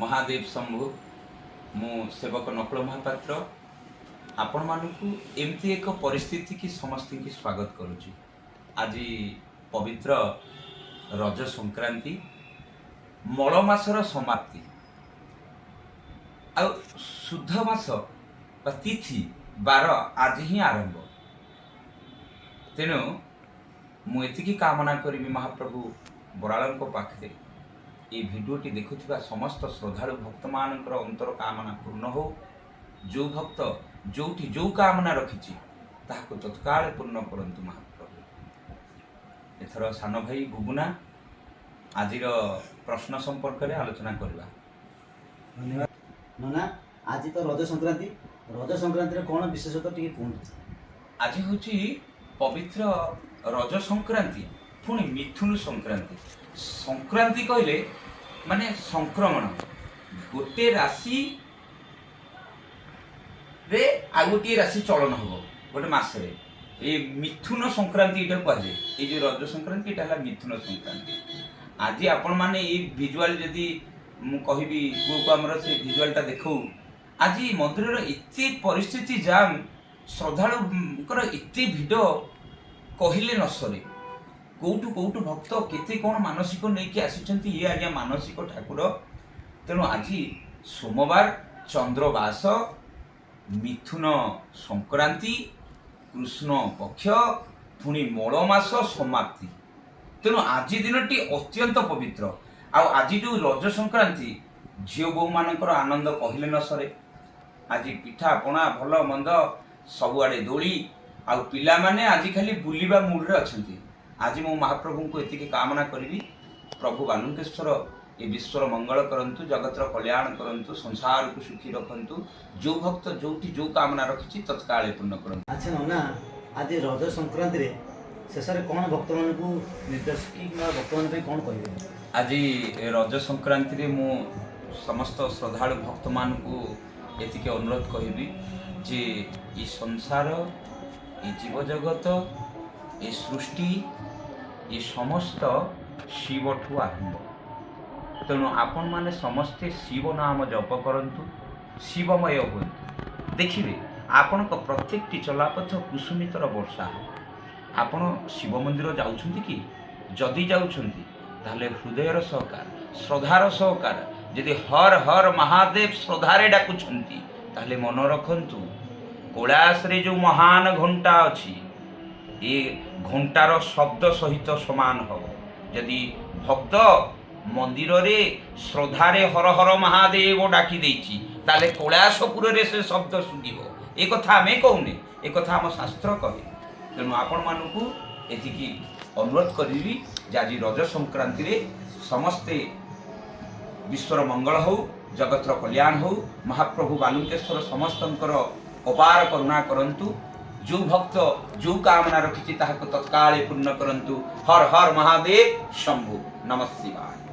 ମହାଦେବ ଶମ୍ଭୁ। ମୁଁ ସେବକ ନକୁଳ ମହାପାତ୍ର ଆପଣମାନଙ୍କୁ ଏମିତି ଏକ ପରିସ୍ଥିତିକି ସମସ୍ତଙ୍କୁ ସ୍ୱାଗତ କରୁଛି। ଆଜି ପବିତ୍ର ରଜ ସଂକ୍ରାନ୍ତି, ମଳ ମାସର ସମାପ୍ତି ଆଉ ଶୁଦ୍ଧ ମାସ ବା ତିଥି ବାର ଆଜି ହିଁ ଆରମ୍ଭ। ତେଣୁ ମୁଁ ଏତିକି କାମନା କରିବି ମହାପ୍ରଭୁ ବରାଳଙ୍କ ପାଖରେ, ଏଇ ଭିଡ଼ିଓଟି ଦେଖୁଥିବା ସମସ୍ତ ଶ୍ରଦ୍ଧାଳୁ ଭକ୍ତମାନଙ୍କର ଅନ୍ତର କାମନା ପୂର୍ଣ୍ଣ ହଉ। ଯେଉଁ ଭକ୍ତ ଯେଉଁଠି ଯେଉଁ କାମନା ରଖିଛି, ତାହାକୁ ତତ୍କାଳ ପୂର୍ଣ୍ଣ କରନ୍ତୁ ମହାପ୍ରଭୁ। ଏଥର ସାନ ଭାଇ ବୁବୁନା ଆଜିର ପ୍ରଶ୍ନ ସମ୍ପର୍କରେ ଆଲୋଚନା କରିବା। ଧନ୍ୟବାଦ ନନା। ଆଜି ତ ରଜ ସଂକ୍ରାନ୍ତି। ରଜ ସଂକ୍ରାନ୍ତିରେ କ'ଣ ବିଶେଷତ୍ୱ ଟିକେ କୁହନ୍ତୁ। ଆଜି ହେଉଛି ପବିତ୍ର ରଜ ସଂକ୍ରାନ୍ତି, ପୁଣି ମିଥୁନ ସଂକ୍ରାନ୍ତି। ସଂକ୍ରାନ୍ତି କହିଲେ ମାନେ ସଂକ୍ରମଣ। ଗୋଟେ ରାଶି ରେ ଆଉ ଗୋଟିଏ ରାଶି ଚଳନ ହବ ଗୋଟେ ମାସରେ। ଏ ମିଥୁନ ସଂକ୍ରାନ୍ତି ଏଇଟା କୁହାଯାଏ। ଏଇ ଯେଉଁ ରଜ ସଂକ୍ରାନ୍ତି, ଏଇଟା ହେଲା ମିଥୁନ ସଂକ୍ରାନ୍ତି। ଆଜି ଆପଣମାନେ ଏଇ ଭିଜୁଆଲ ଯଦି ମୁଁ କହିବି ପୁଅକୁ ଆମର ସେ ଭିଜୁଆଲଟା ଦେଖାଉ, ଆଜି ମନ୍ଦିରର ଏତେ ପରିସ୍ଥିତି ଜାମ୍, ଶ୍ରଦ୍ଧାଳୁଙ୍କର ଏତେ ଭିଡ଼ କହିଲେ ନ ସରେ। କୋଉଠୁ କୋଉଠୁ ଭକ୍ତ କେତେ କ'ଣ ମାନସିକ ନେଇକି ଆସିଛନ୍ତି। ଇଏ ଆଜ୍ଞା ମାନସିକ ଠାକୁର। ତେଣୁ ଆଜି ସୋମବାର, ଚନ୍ଦ୍ରବାସ, ମିଥୁନ ସଂକ୍ରାନ୍ତି, କୃଷ୍ଣ ପକ୍ଷ, ପୁଣି ମଳ ମାସ ସମାପ୍ତି। ତେଣୁ ଆଜି ଦିନଟି ଅତ୍ୟନ୍ତ ପବିତ୍ର। ଆଉ ଆଜି ଯେଉଁ ରଜ ସଂକ୍ରାନ୍ତି, ଝିଅ ବୋହୂମାନଙ୍କର ଆନନ୍ଦ କହିଲେ ନ ସରେ। ଆଜି ପିଠା ପଣା, ଭଲ ମନ୍ଦ, ସବୁଆଡ଼େ ଦୋଳି ଆଉ ପିଲାମାନେ ଆଜି ଖାଲି ବୁଲିବା ମୁଡ଼ରେ ଅଛନ୍ତି। ଆଜି ମୁଁ ମହାପ୍ରଭୁଙ୍କୁ ଏତିକି କାମନା କରିବି, ପ୍ରଭୁ ବାଲୁଙ୍କେଶ୍ୱର ଏ ବିଶ୍ୱର ମଙ୍ଗଳ କରନ୍ତୁ, ଜଗତର କଲ୍ୟାଣ କରନ୍ତୁ, ସଂସାରକୁ ସୁଖୀ ରଖନ୍ତୁ। ଯେଉଁ ଭକ୍ତ ଯେଉଁଠି ଯେଉଁ କାମନା ରଖିଛି, ତତ୍କାଳେ ପୂର୍ଣ୍ଣ କରନ୍ତୁ। ଆଚ୍ଛା ନନା, ଆଜି ରଜ ସଂକ୍ରାନ୍ତିରେ ଶେଷରେ କ'ଣ ଭକ୍ତମାନଙ୍କୁ ନିର୍ଦ୍ଦେଶ କି କିମ୍ବା ଭକ୍ତମାନଙ୍କ ପାଇଁ କ'ଣ କହିବେ? ଆଜି ରଜ ସଂକ୍ରାନ୍ତିରେ ମୁଁ ସମସ୍ତ ଶ୍ରଦ୍ଧାଳୁ ଭକ୍ତମାନଙ୍କୁ ଏତିକି ଅନୁରୋଧ କହିବି ଯେ ଏ ସଂସାର, ଏ ଜୀବଜଗତ, ଏ ସୃଷ୍ଟି, ଏ ସମସ୍ତ ଶିବଠୁ ଆରମ୍ଭ। ତେଣୁ ଆପଣମାନେ ସମସ୍ତେ ଶିବ ନାମ ଜପ କରନ୍ତୁ, ଶିବମୟ ହୁଅନ୍ତୁ। ଦେଖିବେ, ଆପଣଙ୍କ ପ୍ରତ୍ୟେକଟି ଚଲାପଥ କୁସୁମିତର ବର୍ଷା ହେବ। ଆପଣ ଶିବ ମନ୍ଦିର ଯାଉଛନ୍ତି କି? ଯଦି ଯାଉଛନ୍ତି, ତାହେଲେ ହୃଦୟର ସହକାର, ଶ୍ରଦ୍ଧାର ସହକାର ଯଦି ହର ହର ମହାଦେବ ଶ୍ରଦ୍ଧାରେ ଡାକୁଛନ୍ତି, ତାହେଲେ ମନ ରଖନ୍ତୁ, କୈଳାସରେ ଯେଉଁ ମହାନ ଘଣ୍ଟା ଅଛି, ଏ ଘଣ୍ଟାର ଶବ୍ଦ ସହିତ ସମାନ ହେବ। ଯଦି ଭକ୍ତ ମନ୍ଦିରରେ ଶ୍ରଦ୍ଧାରେ ହର ହର ମହାଦେବ ଡାକି ଦେଇଛି, ତାହେଲେ କୈଳାସପୁରରେ ସେ ଶବ୍ଦ ଶୁଭିବ। ଏ କଥା ଆମେ କହୁନେ, ଏ କଥା ଆମ ଶାସ୍ତ୍ର କହେ। ତେଣୁ ଆପଣମାନଙ୍କୁ ଏତିକି ଅନୁରୋଧ କରିବି ଯେ ଆଜି ରଜ ସଂକ୍ରାନ୍ତିରେ ସମସ୍ତେ ବିଶ୍ୱର ମଙ୍ଗଳ ହେଉ, ଜଗତର କଲ୍ୟାଣ ହେଉ, ମହାପ୍ରଭୁ ବାଲୁଙ୍କେଶ୍ୱର ସମସ୍ତଙ୍କର ଅପାର କରୁଣା କରନ୍ତୁ। ଯେଉଁ ଭକ୍ତ ଯେଉଁ କାମନା ରଖିଛି, ତାହାକୁ ତତ୍କାଳେ ପୂର୍ଣ୍ଣ କରନ୍ତୁ। ହର ହର ମହାଦେବ ଶମ୍ଭୁ, ନମ ଶିବାୟ।